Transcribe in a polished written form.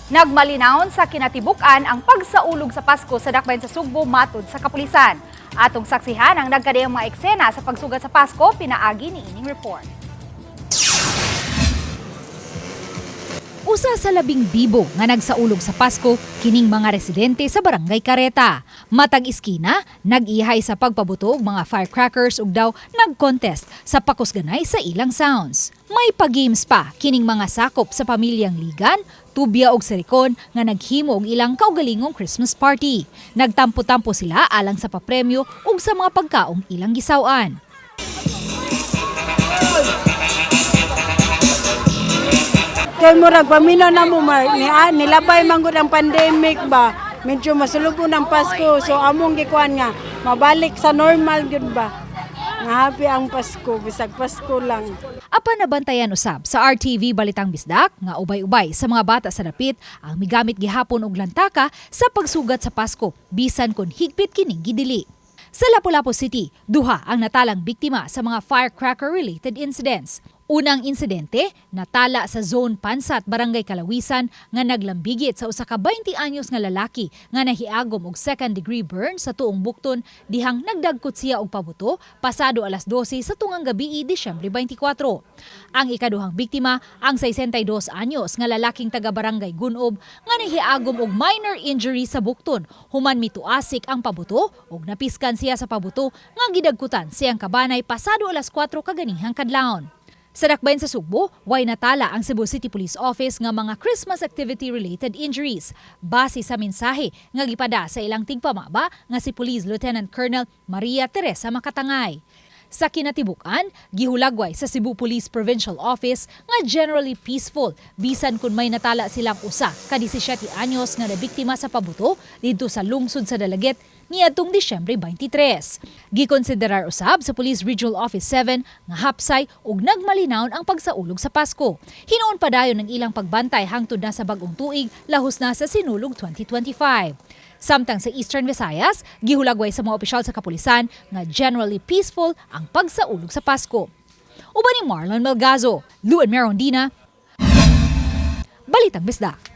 Nagmalinawon sa kinatibuk-an ang pagsaulog sa Pasko sa dakbayan sa Sugbo matud sa kapulisan. Atong saksihan ang nagkadayang mga eksena sa pagsugat sa Pasko pinaagi ni ining report. Usa sa 12 nga nagsaulog sa Pasko kining mga residente sa Barangay Kareta. Matag iskina, nag-ihay sa pagpabuto og mga firecrackers ug daw nag-contest sa pakusganay sa ilang sounds. May pa-games pa kining mga sakop sa pamilyang Ligan, Tubia og Serikon nga naghimo og ilang kaugalingong Christmas party. Nagtampo-tampo sila alang sa papremyo ug sa mga pagkaong ilang gisaw-an. Kay murag paminaw na mo ni, ah, nilabay man gud ang pandemic ba. Medyo masulubon ang Pasko, so among gikuan nga mabalik sa normal gyud ba. Nga happy ang Pasko, bisag Pasko lang. Apan nabantayan usab sa RTV Balitang Bisdak nga ubay-ubay sa mga bata sa dapit ang migamit gihapon og lantaka sa pagsugat sa Pasko bisan kon higpit kining gidili. Sa Lapu-Lapu City, duha ang natalang biktima sa mga firecracker-related incidents. Unang insidente, natala sa Zone Pansat, Barangay Kalawisan nga naglambigit sa usa ka 20 anyos nga lalaki nga nahiagom og second degree burn sa tuong bukton dihang nagdagkot siya og pabuto pasado alas 12 sa tungang gabi, Disyembre 24. Ang ikaduhang biktima, ang 62 anyos nga lalaking taga Barangay Gunob nga nahiagom og minor injury sa bukton human mituasik ang pabuto ug napiskan siya sa pabuto nga gidagkutan siyang kabanay pasado alas 4 kaganihang kadlawon. Sa dakbayan sa Sugbo, way natala ang Cebu City Police Office nga mga Christmas activity-related injuries base sa mensahe nga gipada sa ilang tigpamaba nga si Police Lieutenant Colonel Maria Teresa Makatangay. Sa kinatibuk-an, gihulagway sa Cebu Police Provincial Office nga generally peaceful bisan kung may natala silang usa ka 17 anyos nga nabiktima sa pabuto didto sa lungsod sa Dalaguete niadtong Disyembre 23. Gikonsiderar usab sa Police Regional Office 7 nga hapsay ug nagmalinawon ang pagsaulog sa Pasko. Hinuon padayon ng ilang pagbantay hangtod na sa bagong tuig, lahos na sa Sinulog 2025. Samtang sa Eastern Visayas, gihulagway sa mga opisyal sa kapulisan nga generally peaceful ang pagsaulog sa Pasko. Uban ni Marlon Melgazo, Luen Merondina, Balitang Bisdak.